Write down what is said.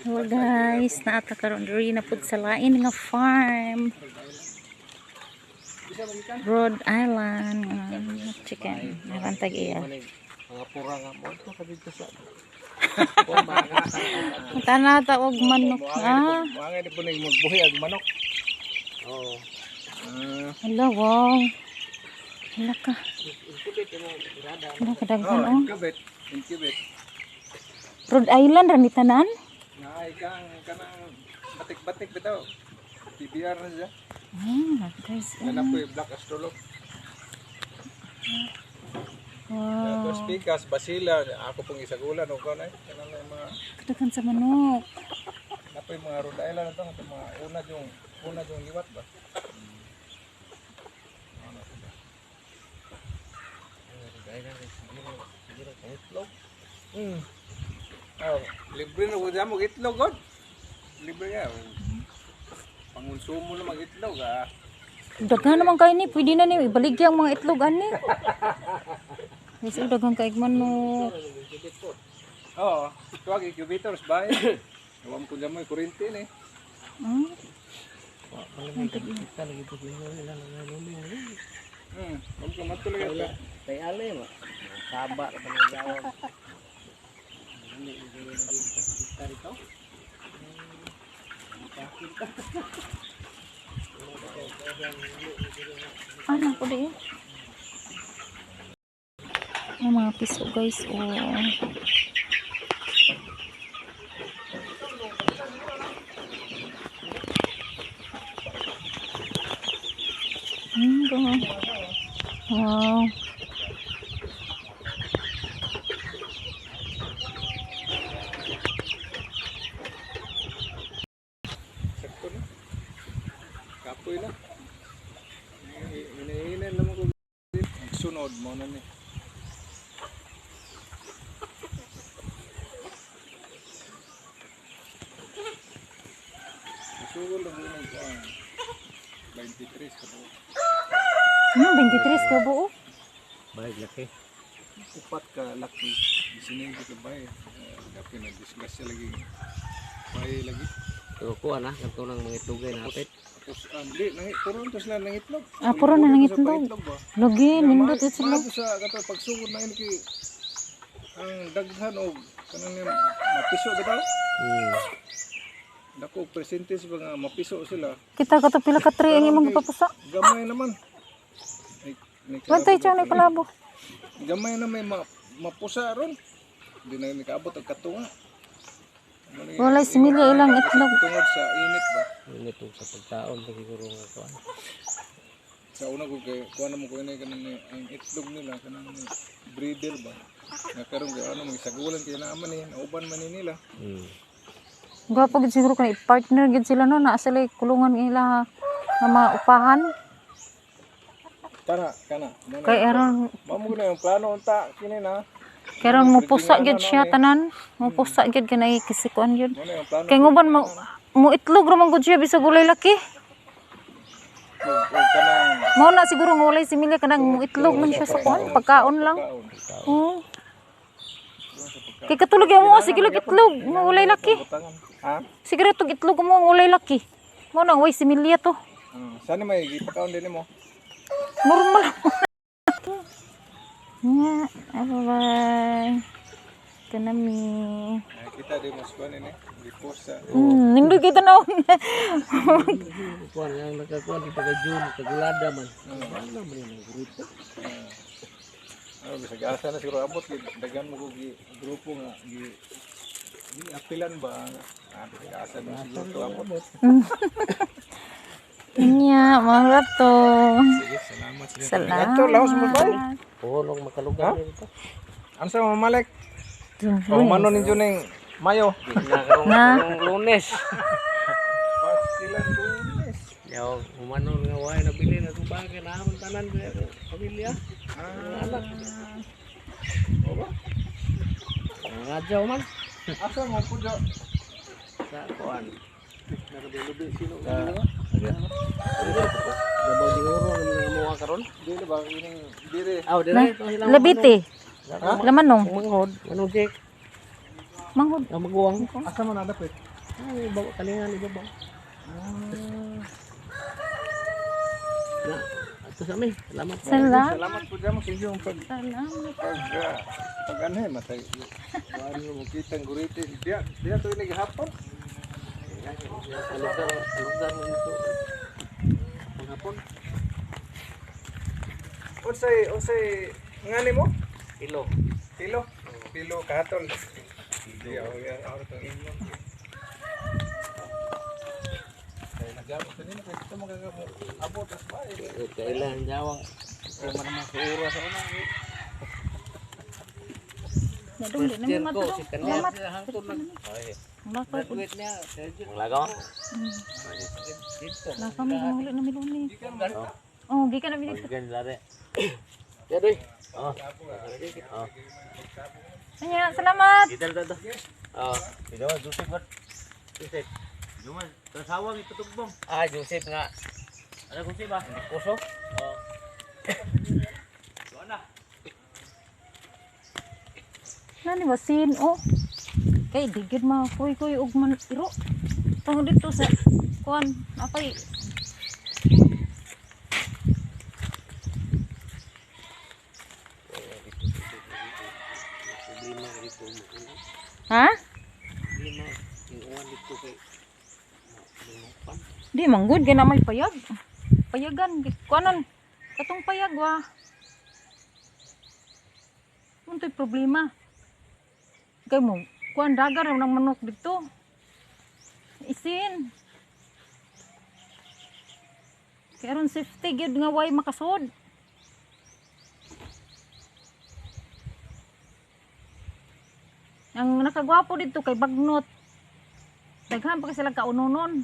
Hello guys, naata karon diri na pud sa lain nga farm. Rhode Island nga chicken. Nakantag iya. Mga pura nga mo ito ka dito sa. Tana ta og manok. Ah, Mga di po ning magbuhi ag manok. Oo. Ah, hala, wow. Hala ka. Hala kadaghan oh, oh. incubate, incubate. Rhode Island ra ni tanan? Naay kang kanang batik-batik bitaw. PBR na siya. Ah, guys. Oh. Kana po yung Black Astrolog. Wow. Dos pikas, basila, ako pong isagulan o kanay. Kanang may mga Kadaghan sa manok. na po yung mga Rhode Island na to, itong mga una yung liwat ba? Ano to ba? Itlog. Oh, libre na ko dyan mo itlog god. Libre nga. Pangonsumo na mag itlog ah. Daghan naman kayo ni, pwede na ni ibaligya ang mga itlog ani. Guys, oh, daghan kay manok. Oo, tuwag incubators ba? Ewan ko dyan mo, kurinti ni. Ah, Kita lagi po nila nang luling. Huwag ka matuloy ata. Kay ale mo. Saba ka ng jawab. Ano ko di? Ang mga piso guys, oh. Go. Wow. Sakto na. Kapoy na. Hinahinan naman ko. Sunod mo na ni. Sugol lang yun ang 23 ka buo. Ano, 23 ka buo? Bayad laki. Upat ka laki. 19 ka bay. Dapat na discuss siya lagi. Bay lagi. Pero kuha na kanto nang mga itlogay na hapit. Tapos, di, puro na sila ng itlog. Ah, puro na ng Sa itlog. paitlog ba? Lagi, nindot ito sila. Maato sa kato pagsugod na yun kay ang daghan og kanang yung mapiso bitaw. Dako percentage ba nga mapiso sila. Kita ka to pila ka tray ang imong gipapusa. Gamay naman. Ay, may Bantay kalabo siya ni kalabo. Gamay na may mapusa ron. Di na nikaabot og katunga. Ano ni- Walay similya ilang itlog. Tungod sa init ba? Init og sa pagkaon pa siguro nga kuan. Sa una ko kay kuha na mo ko ini kanang ang itlog nila kanang breeder ba. Nga karon kay ano magisagulan kay naaman eh nauban man ni nila. Gwapo gid siguro kay partner gid sila no, naa sila kulungan ila nga mga upahan. Kana kana. Mo na- Kay aron Mao mo na yung plano unta kini na. karon mo pusa gid siya tanan. Mo pusa gid kanay kisikuan gyud. Mo na yung plano. Kay nguban mo mo itlog ra man gud siya bisag walay laki. Og kanang Mao na siguro nga walay similya kanang mo itlog man siya sa kuan, pagkaon lang. kaon. Oo. Kay katulog yung mo sige lang itlog, mo walay laki. Butangan. Ha? Siguro tog itlog mo ang walay laki. Mao na way similya to. Sana may gipakaon din mo. Normal. Nga, bye-bye. Ito na mi. Ay, kita di mo sa ini. Gipost sa Nindot kita na. Kuan nga nakakuan di taga June, tagulada man. Wala man yung grupo. Ano bisag asa na siguro abot gi daghan mo ko gi grupo nga gi gi apilan ba. Ah, bisag asa na siguro to abot. Nya, mga to. Sige, salamat. Sige. Salamat. Ato laos mo ba? Pulong makalugar dito. Ano sa mamalek? O mano ninyo ning Mayo. Na karong Na. karong Lunes. Pastilan Lunes. Yaw, humanon nga way nabili na itong bagay na amon tanan ko ako, pamilya. Mga anak. O ba? Mga adyaw man Asa mo po jo? sa kuan. Nakabilubi sino Sa Davao de Oro naman ang mga karon. Dili ba ining dire Aw, dire ito sila. Labite. Laman nung. Manghod, manong Jake. Manghod. Ang maguwang. Asa man nadapit? Ay, ibaw, kalingan ibabaw. Na, ato sa amin. Salamat. Salamat. Salamat po dyan sa inyong pag Salamat. pag ah, pag ano eh matay. Ano mo kitang gurite. Diya diya to ini gihapon. Sa lugar, sa lugar mo ito. Panghapon. Unsay unsay ngani mo? Ilo. Pilo. Pilo kahatol. Diya oh ya awra to ingon. Kaya nagamot sa nimo kay kita mo abot as ba. Kailan jawang. Kaya man naman suura sa una. Nadong di namin matulog. Salamat. Wala ko. Manglagaw? Wala kami huli na miluni. Oh, gikan na mi dito. Ya, doy. Oh. Anya, salamat. Oh. Joseph. Juma, tasawang itutugbong. Ah, Joseph nga. Ano kung ba? Kuso? Oh. Wala. Nani ba sin oh. Kay di gyud ma kuy kuy og man iro. Tungod dito sa kuan apay. Problema dito mo. Ha? Problema yung uwan dito kay Malupan. Di manggod kay na may payag. Payagan kuanon. Katong payag wa. Untoy problema. Kay mo kuan dagar ng manok dito. Isin. Kay aron safety gyud nga way makasod. Ang nakagwapo dito kay Bagnot. Daghan pa kay sila kaunonon.